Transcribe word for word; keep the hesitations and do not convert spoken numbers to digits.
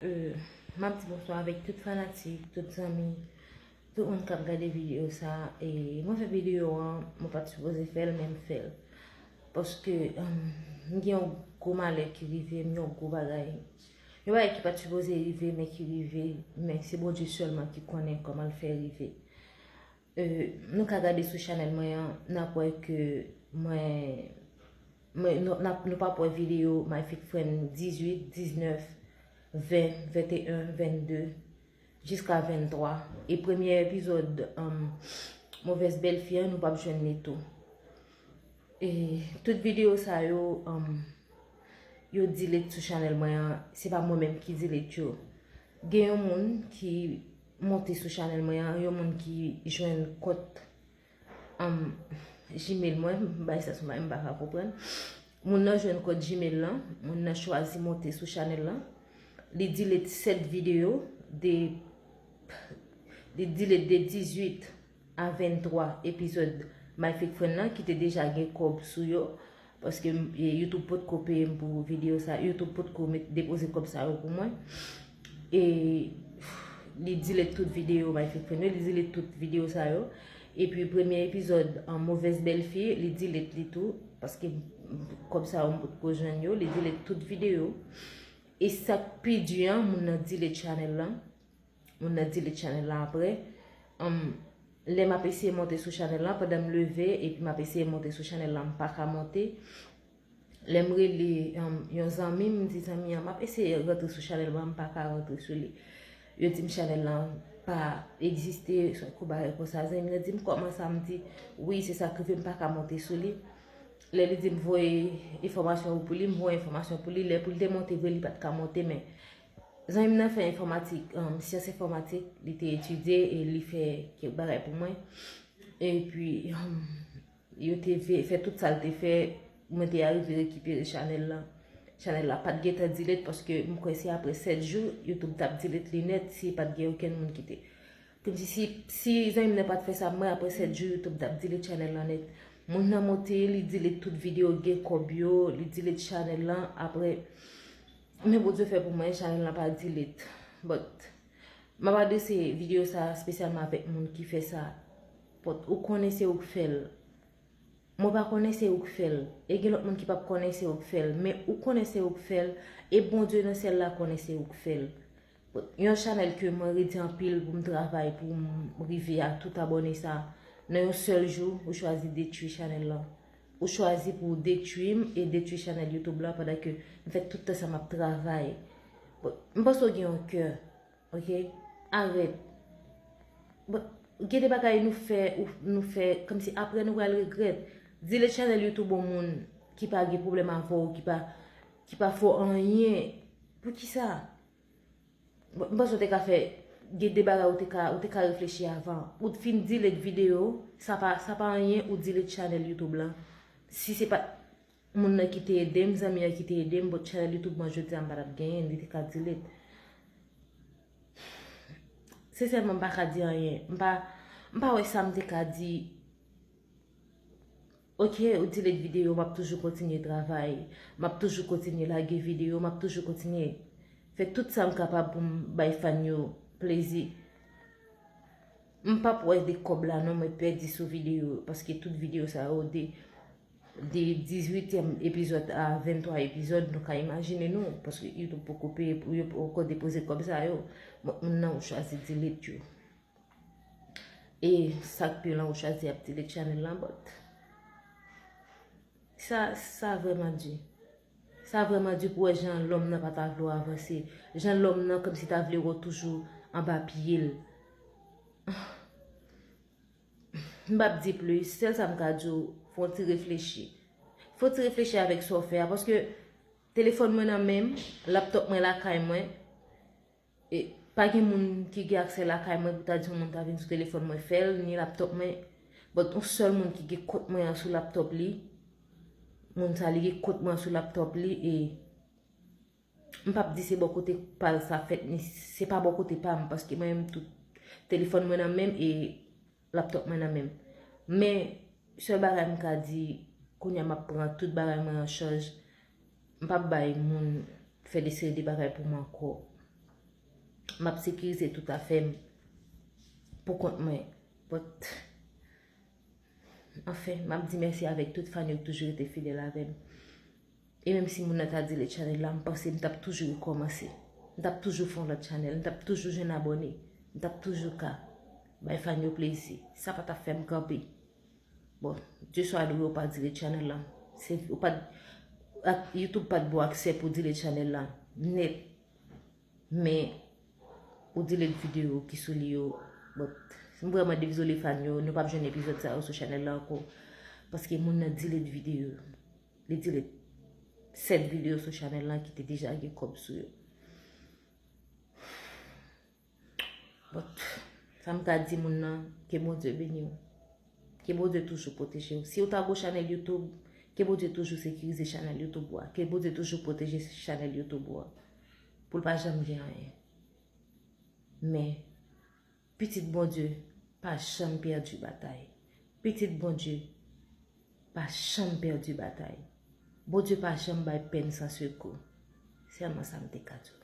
Euh, m ap di bonswa avèk tout fanatik, tout zanmi, tout moun k ap gade videyo sa. E mwen fè videyo an, mwen pa t sipoze fè l, men m fè l. Paske, um, m gen yon gwo malè ki rive m, yon gwo bagay. Yon bagay ki pa t sipoze rive, men ki rive, men se Bondye sèlman ki konnen kòman l fè rive. Euh, nou ka gade sou chanèl mwen an, n ap wè ke mwen, mwen nou, n ap, nou p ap wè videyo My Fake Friend dizuit, diznèf, ven, venteyen, vennde, jiska venntwa. E premye epizòd, um, Mauvaise Belle-Fille an, nou p ap jwenn li tou. E tout videyo sa yo, um, yo delete sou chanèl mwen an, se pa mwen menm ki delete yo. Gen yon moun ki monte sou chanèl mwen an, yon moun ki jwenn kont, um, Gmail mwen, m bay sa sou mwen, m pa ka konprann. Moun nan jwenn kont Gmail lan, moun nan chwazi monte sou chanèl lan. Li delete sèt videyo, de, li delete de dizuit a venntwa epizòd My Fake Friend lan, ki te deja gen kòb sou yo. Paske, e, YouTube potko peye m pou videyo sa, YouTube potko met, depoze kòb sa yo pou mwen. E li delete tout videyo My Fake Friend yo, li delete tout videyo sa yo. Epi premye epizòd an Mauvaise Belle-Fille, li delete li tou, paske kòb sa yo m potko jwenn yo, li delete tout videyo. E sa k pi di an, moun nan delete chanèl lan. Moun nan delete chanèl lan apre. Anm, lè m ap eseye monte sou chanèl lan, pandan m leve epi m ap eseye monte sou chanèl lan, m pa ka monte. Lè m rele, anm, yon zanmi m, m di zanmi an, m ap eseye rantre sou chanèl mwen, m pa ka rantre sou li. Yo di m chanèl lan pa egziste, yon kou bagay konsa. Zanmi m nan di m, kòman sa? M di, wi, se sa k rive, m pa ka monte sou li. Lè li di m voye enfòmasyon pou li, m voye enfòmasyon pou li. Lè pou li te monte vre, li pa t ka monte, men zanmi m nan fè enfòmatik, um, syans enfòmatik, li te etidye e li fè kèk bagay pou mwen. Epi, um, yo te ve-, fè tout sa l te fè, mwen te arive rekipere chanèl lan. Chanèl la pa t gentan delete paske m kwè se apre sèt jou, YouTube t ap delete li nèt si pa t gen okenn moun ki te. Kòmsi si, si zanmi m nan pa t fè sa, mwen apre sèt jou, YouTube t ap delete chanèl lan nèt. Moun nan monte, li delete tout videyo, gen kòb yo, li delete chanèl lan, apre, men Bondye fè pou mwen, chanèl lan pa delete. But, m ap adrese videyo sa espesyalman avèk moun ki fè sa. But, ou konnen se ou k fè l. Mwen pa konnen se ou k fè l. E gen lòt moun ki p ap konnen se ou k fè l. Men ou konnen se ou k fè l. E Bondye nan syèl la konnen se ou k fè l. Yon chanèl ke mwen redi anpil pou m travay, pou m rive a tout abòne sa. Nan yon sèl jou, ou chwazi detwi chanèl lan. Ou chwazi pou w detwi m e detwi chanèl YouTube lan pandan ke m fè tout tan sa m ap travay. Bon, m panse w gen yon kè, oke? Arèt. Bon, gen de bagay nou fè, ou, nou fè, kòmsi apre nou pral regrèt. Delete chanèl YouTube yon moun ki pa gen pwoblèm avè w, ki pa, ki pa fè w anyen. Poukisa? Bon, m panse w te ka fè, gen de bagay ou te ka, ou te ka reflechi avan. Ou t fin delete videyo, sa pa, sa pa anyen, ou delete chanèl YouTube lan. Si se pa t moun nan ki te ede m, zanmi an ki te ede m, but chanèl YouTube mwen jodi a m pa t ap genyen, li te ka delete. Sensèman, m pa ka di anyen. M pa, m pa wè sa m te ka di. Oke, ou delete videyo, m ap toujou kontinye travay. M ap toujou kontinye lage videyo, m ap toujou kontinye fè tout sa m kapab pou m bay fan yo plezi. M p ap wè de kòb la non, mwen pèdi sou videyo, paske tout videyo sa yo de, de dizuityèm epizòd a venntwa epizòd, nou ka imajine nou, paske YouTube poko peye pou yo, poko depoze kòb sa yo. Bon, moun nan ou chwazi delete yo. E sa k pi lan ou chwazi ap delete chanèl lan, but sa, sa vrèman di. Sa vrèman di pou wè jan lòm nan pa ta vle w avanse. Jan lòm nan kòmsi ta vle wè w toujou anba pye l. M p ap di plis, sèl sa m ka di w, fè w ti reflechi. Fè w ti reflechi avèk sa w fè a, paske telefòn mwen nan men m, laptòp mwen lakay mwen, e pa gen moun ki gen aksè lakay mwen pou ta di yon moun ta vin sou telefòn mwen fè l, ni laptòp mwen. But yon sèl moun ki gen kont mwen an sou laptòp li, moun sa li gen kont mwen an sou laptòp li, e m p ap di se bò kote pa l sa fèt, ni se pa bò kote pa m, paske mwen menm tout telefòn mwen nan men m e laptòp mwen nan men m. Men, sèl bagay m ka di, kounye a m ap pran tout bagay mwen an chaj, m p ap bay moun fè de seri de bagay pou mwen ankò. M ap sekirize tout afè m pou kont mwen. But, anfen, m ap di mèsi avèk tout fan yo ki toujou rete fidèl avè m. E menm si moun nan ta delete channel la, m panse m t ap toujou rekòmanse. M t ap toujou fè yon lòt channel, m t ap toujou jwenn abòne, m t ap toujou ka bay fan yo plezi. Sa pa t ap fè m kanpe. Bon, Dieu soit loué, ou pa delete channel la. Se, ou pa, ak, YouTube pa t ba w aksè pou delete channel la nèt. Men, ou delete videyo ki sou li yo. But, m vrèman dezole fan yo, nou p ap jwenn epizòd sa yo sou channel la ankò. Paske moun nan delete videyo. Li delete sèt videyo sou channel la ki te deja gen kòb sou yo. But, sa m ka di moun nan, ke Bondye beni w. Ke Bondye toujou pwoteje w. Si w ta gon channel YouTube, ke Bondye toujou sekirize channel YouTube ou a. Ke Bondye toujou pwoteje channel YouTube ou a. Pou l pa janm gen anyen. Men, pitit Bondye pa janm pèdi batay. Pitit Bondye pa janm pèdi batay. Bondye pa janm bay pèn san sekou. Sèlman sa m te ka di w.